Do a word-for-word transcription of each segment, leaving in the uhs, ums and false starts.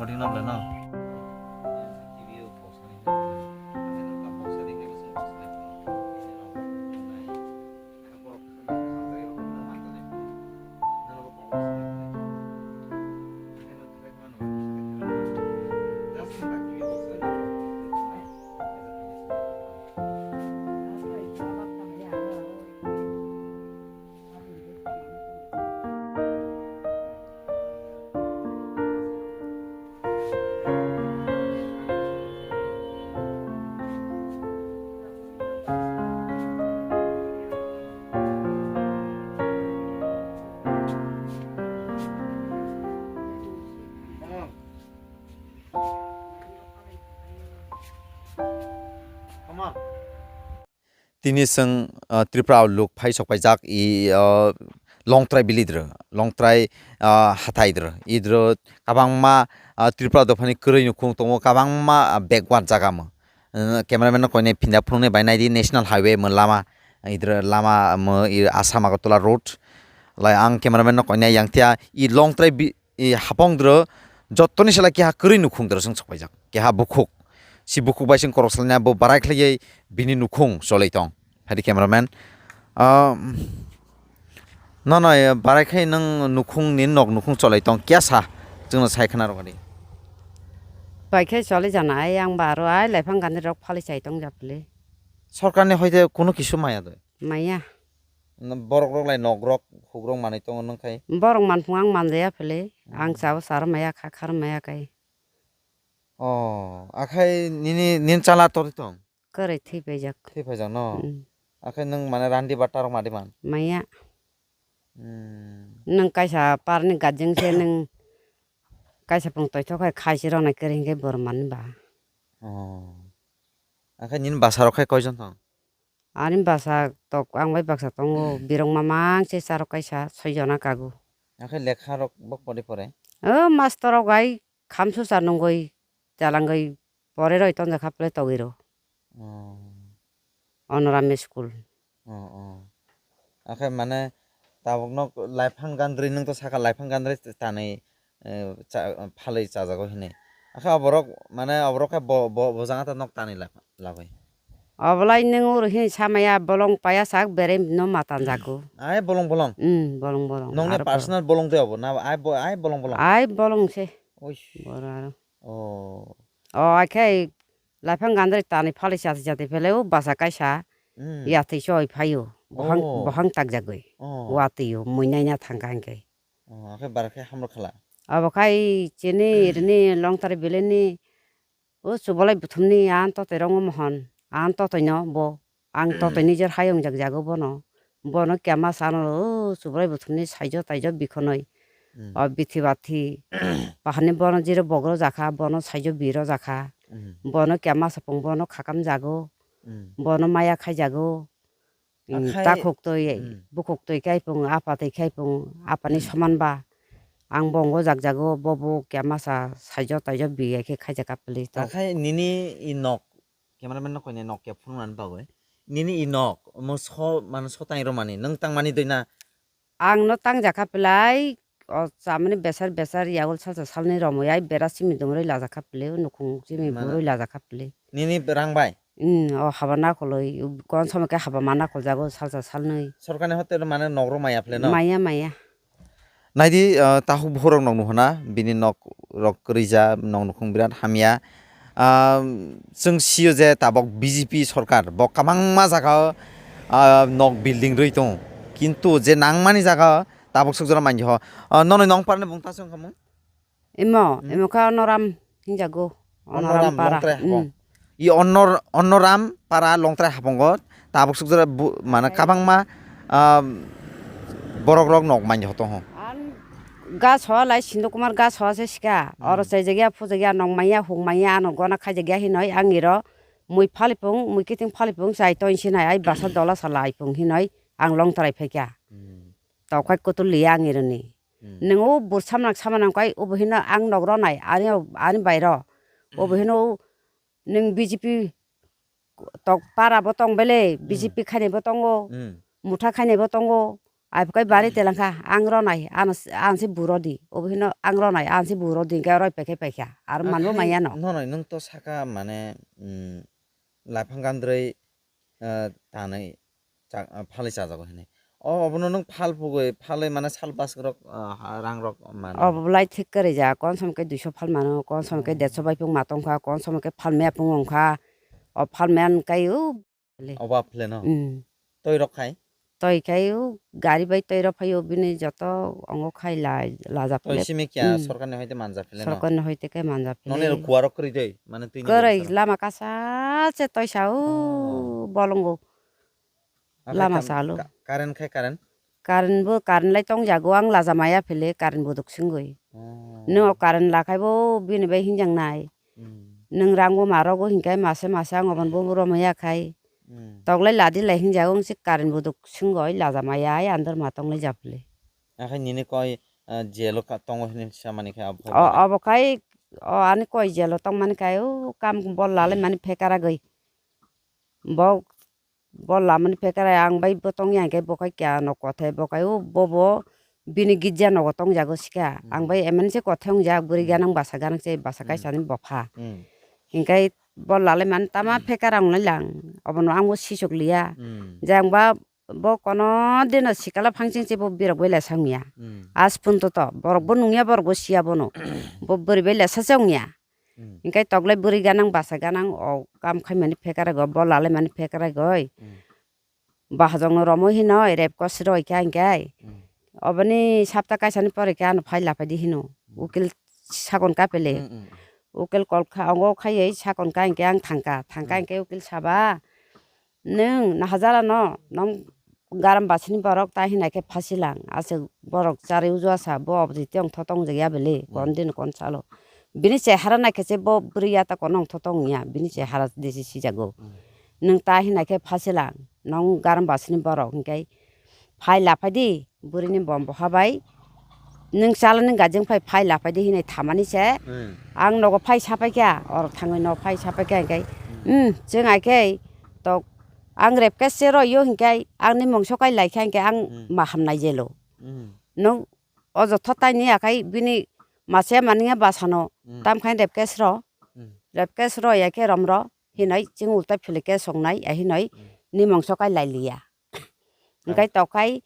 Recording no, no. Tini chwng, ah, Tripura o luk phai sok paijak i, ah, Longtrai village rw, Longtrai, ah, hathai rw. Idrw kabangma, ah, Tripura dophani kwrwi nukhung tongo, kabangma, ah, backward jaga mo. Ah, cameraman no koinai phinda phunuknai bai naidi national highway mo lama, idrw lama mo i Assam Agartala road. Lai ang cameraman no koinai yang thia i Longtrai bi-, i hapong dro jottoni sala keha kwrwi nukhung dro chwng sok paijak. Keha bukhuk. Si bukhuk bai chwng korok salnai bo barai khlaiwi bini nukhung cholai tong. Hai di cameraman. Ah, no, no, eh, barai khai nwng nukhung ni nok nukhung cholai tong. Kya sa? Chwngno sai khna rw di. Bai khai cholai jana ai ang baro ai laifang gani rok phali chai tong japli. Sorkar ni hoite kuno kisu maya de. Maya. Borok rok lai nok rok huk rok manwi tongo nwng khai. Borok manphung ang manjaya phele. Ang chao char maya kha khar maya kai. Oh, akhai nini, nini chala tori tong? Kwrwi thwi paijak. Thwi paijak no? Mm. Akhai nwng mane randi batta rok madi man? Maya. Mm. Nwng kaisa parni gajeng se nwng kaisa pung toithok khai khaisi rok nai kwrwi hinkhe bor mani ba. Oh. Akhai nini basa rok khai koijon tong? Ani bwsa tok, ang bai baksa tongo, birok mamang se charok kaisa, soi jona kago. Akhe lekha rok bo pore pore? O master rok bai khamsusa nungoi, chalangoi pore roi tonjakha phle togiro. Oh. Onoram school. Oh, oh. Akhe mane tabuk nok laiphang gandri nung to saka laiphang gandri tanwi, eh, cha-, phalwi chajago hinwi. Akhe oborok mane oborok khe bo, bo, bo jagata nok tanwi la-, lagoi. Obolai nwng oro hini samaya bolong paya sak berem no matan jago. Ai bolong bolong. Hmm, bolong bolong. Nokni personal bolong de obo na ai bo-, ai bolong bolong. Ai bolong se. Oish. Boro aro. Oh. O akhai laphang gandri tani phali chati chati phele o basa kaisa. Hmm. Yatwi choi phaio. Bohang, oh, bohang takjagoi. Oh. Watwi o mui naina thangkha hingke. Oh, akhe bar khe hamrok khala. Abo khai chini rini Longtari valley ni o Chubalai buthumni ang totoi rong mohon, ang totoi no bo, ang totoi ni jer hai wngjak jago bono. Bono kema sano o Chubalai buthumni saijo taijo bikhonoi. Hmm. O bithi bathi, bahani bono jero bogro jakha, bono saijo biro jakha. Hmm. Bono kema sapung bono khakam jago, hmm, bono maya khai jago. Mm, akhai, takhuk twi, mm, bukhuk twi khai pung, apa twi khai pung, apani, mm, soman ba. Ang bongo jak jago, bo bo kya masa saijo taijo bi hai khe khaijak apli to. Akhai nini i nok, cameraman no koine nok ya phunuknani bagwi. Nini i nok, omo so, mano so tang romani, nwng tang mani doi na? Ang no tang jakha phlai, o chamani besar besar yaul salsa salni romwi ai bera simi dungrwi lajakha phlai, o nukhung simi, mane, burwi lajakha phlai. Nini rang bai? Hmm, o haba nakolwi, kon somoi khe haba ma nakol jago salsa salnwi. Sorkarni hotel mane nok rok maya phle no? Maya, maya. Naidi, ah, tahuk bohrok nok nuhuna, bini nok rok kwrwija, nok nukhung birat hamya. Ah, chwng sio je tabok B J P sorkar, bo kwbangma jaga o, ah, nok building rwi tongo. Kintu je nangmani jaga o tabok sukjora manji ho. Ah, nono nong parni bung ta chwng khamung? Imo, hmm, imo kha Onoram hingjago. Onoram, Onoram para. Longtrai habong. Hmm. I Onor-, Onoram para Longtrai habongo tabuk sukjora bu-, mane kabangma, ah, borok rok nok manya hoto ho. An gas hoa lai Sindu Kumar gas hoa se sika. Hmm. Oro chaijagya, phujakya, nok manya, huk manya, ano gona khaijagya hinoi ang iro mui phalipung, mui kiting phalipung chai toin sinai ai basa dola sala aipung hinoi ang Longtrai phaikya. Hmm. Tokhai kutul liya ang ironi. Hmm. Nwng o bur samnang samnang kai obo hino ang nok ronai ani, ani bai ro. Obo hino nwng B J P tok para bo tong bele, hmm, B J P khainai bo tongo, hmm, mutha khainai bo tongo, Ai phukai bari telangkha, ang ronai, ano s-, ang se buro di. Obo hino ang ronai, ang se buro di, hingke roi pekhe paikha. Aro manbo maya no. Nono, nwng to saka mane, mm, laphang gandroi, ah, tanai, cha-, ah, phalwi chajago hinwi. O, obono nwng phal phugwi, phalwi mane sal bwswk rok, ah, ha-, rang rok mano. Obo bolai thik kwrwi ja, konsom khe duiso phal mano, konsom khe derso bai pung ma tongkha, konsom khe phalmaya pung wngkha. O phalmaya wngkha o. Obo aphile no? Mm. Toi rok khai? Toi khai o gari bai toi rok phai o bini joto ongo khai la, laja phile. Toi simi kya sorkarni hoite manja phile no? Sorkarni hoite khe manja phile. Noni rok kuwa rok kwrwi dei, mane twi ni kwrwi rok lama kasa se toi sa o bolongo. Lama salo. Current khai current? Current bo, current lai tongjago, ang laja maya phile current bo duk singwi. Oh. Nwng o current lakhai bo bini bai hinjang nai. Hmm. Nwng rang bo ma rogo hinkai mase mase ang oban bo romaya khai. Hmm. Toklai ladi lai hinjago ang se current bo duk singwi laja maya ai andar ma tonglai ja phile. Akhai nini koi, ah, jail o ka tongo hinwi samani khai abo. O, obo khai, o ani koi jail o tongmani khai o kam bol lalai mani phekara gwi. Bo Bo lamani pekara ang bai bo tongya hingke bo kai kya no kothai bo kai o bo bo bini gijja nogo tongjago sika. Ang bai M N C kothai wngjak bwrwi ganang basa ganang se basa kaisa ni bopha. Hingke bo lalai mani tama pekara wnglai lang obono ang bo sisok liya. Je ang ba bo kono dino sikala phangching se bo birok bai lasa wngya. As punto to borok bo nungya borok bo siya bono bo bwrwi bai lasa se wngya. Hingke toklai bwrwi ganang basa ganang o kam khaimani phekarego bo lalaimani phekarego oi. Bahajongno romo hinoi repkos roi kha hingke. Oboni sapta kaisani pore khe ano phai laphai di hino. Ukil sakon kapele. Ukil kol kha ongo khaioi sakon ka hingke ang thangka. Thangka hingke ukil saba. Nwng nahajala no, nong garam basini borok ta hinai khe phasilang, aswk borok chari uju asa, bo oboni tiyong thotong jagya bele, kon din kon salo. Bini chehara naikhe se bo bwrwi ya ta kono thotong ya, bini chehara desi sijago. Nwng ta hinai khe phasilang, nong garam basini borok hingkai phai laphai di, bwrwini bom boha bai. Nwng chalani gajeng phai phai laphai di hinwi thamani se. Ang nogo phai sapai kha, oro thangwi no phai sapai kha hingke, chwng ai khe tok ang repkes se roi yo hingke ang ni mungso kai lai kha hingke ang ma hamnai jelo. Nwng o jotho tai ni akai bini mase mani ya basa no tam khai repkes ro, repkes ro ya khe rom ro hinoi chwng ulta philike songnai ya hinoi ni mungso kai lai liya. Hingke tokhai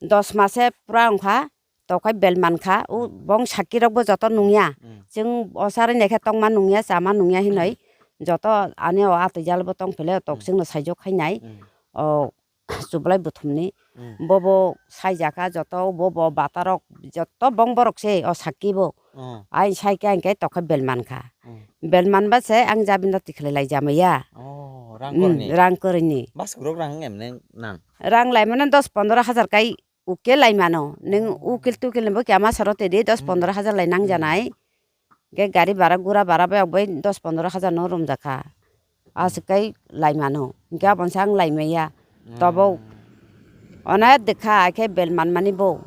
dos mase pura wngkha, tokhai bel mankha, o bong sakirokbo joto nungya. Chwng o charwi naikhe tongma nungya, chama nungya hinoi joto ani o atwi jalbo tong phele, tok chwngno saijok khainai. O chublai buthumni, bobo saijakha joto, bobo batarok joto bong borok se o sakibo. Ai saikhe hingke tokhai bel mankha. Bel manba se ang jabinda tikhlai lai jamaya. Rang kwrwini. Bas kwrwk rang emne nang. Rang lai mano dos pondro hajar kai ukil lai mano. Nwng ukil tukil ni bo kya ma saro te di dos pondro hajar lai nang janai. Ge gari bara gura bara bai ok bai dos pondro hajar no rom jakha. Aswk kai lai mano. Ge abon sang lai maya. Tobo ona dekha ai khe bel man mani bo.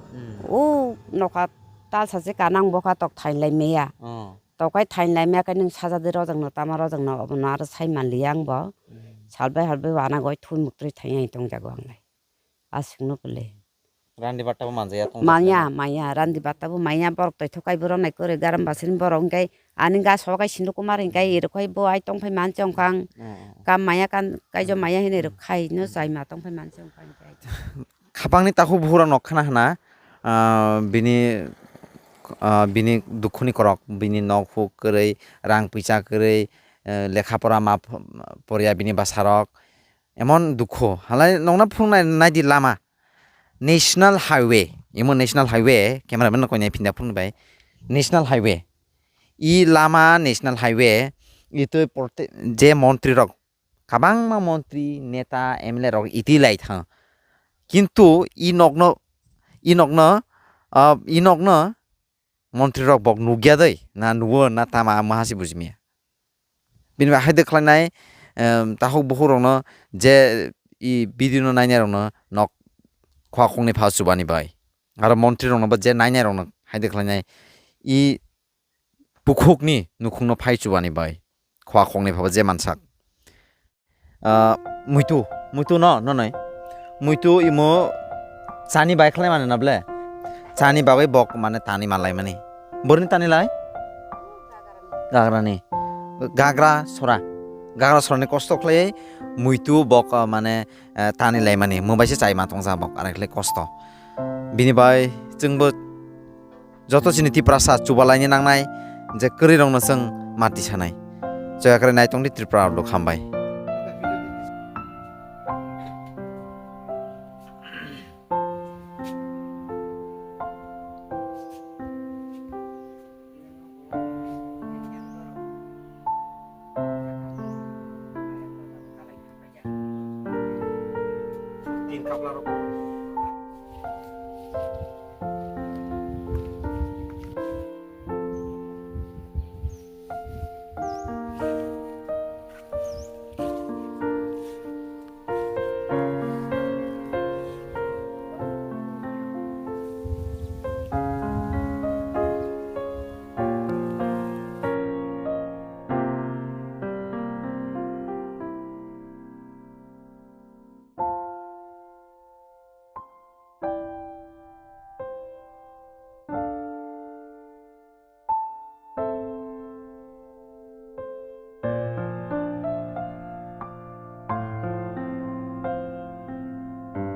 U nokha tal sa se kanang bokha tok thain lai maya. Tokai thain lai maya kai nwng saja de rojak no tama rojak no obo no aro sai man liya ang bo. Sal bai hal bai wana goi thui muktri thain ai tong jago ang lai. Aswk no pele. Randi batta bo manjaya tong manya, manya, randi batta bo manya, borok toithok kai bo ronai kwrwi garam basini borok hingkai ani ga sobo kai sindu kumar hingkai ero kai bo ai tong phai manse wngkha ang. Kam maya kan kaijo maya hinwi rwkhai no chai ma tong phai manse wngkha hingkai. Khapangni takhuk bukhurokno khna hwna, ah, bini, ah, bini dukhuni korok, bini nok huk kwrwi, rang pisa kwrwi, eh, lekha pora ma ph-, porya bini bwsarok. Emon dukhu, halai nokna phunuknai naidi lama. National Highway, imo National Highway, camera man no koinai phinda phunukbai. National Highway. I lama National Highway, itwi prote-, je montri rok, kabangma montri, neta, M L A rok iti lai thang. Kintu i nokno, i nokno, ah, i nokno montri rok bok nukya dei, na nuwo, na tama, ang maha se bujimya. Bini bai haide khlainai, em, takhuk bukhuk rokno je i video no nainai rokno nok khua khoknwi pha chubani bai. Aro montri rokno bo je nainai rokno haide khlainai i bukhukni nukhungno phai chubani bai. Khua khoknwi phaba je mansak. Ah, muitu, muitu no, nonai. Muitu imo Chani bai khlai mani na ble? Chani bagwi bok mane tani malai mani. Borni tani lai? Gagrani. Gagra sora. Gagra sorani kosto khlai muitu bok, ah, mane, eh, tani lai mani. Mung bai se chai ma tongja bok arai khlai kosto. Bini bai chwngbo joto chini Tiprasa chubalaini nangnai je kwrwi rokno chwng mati sanai. Choya kwrwi naitongdi Tripura rok hambai.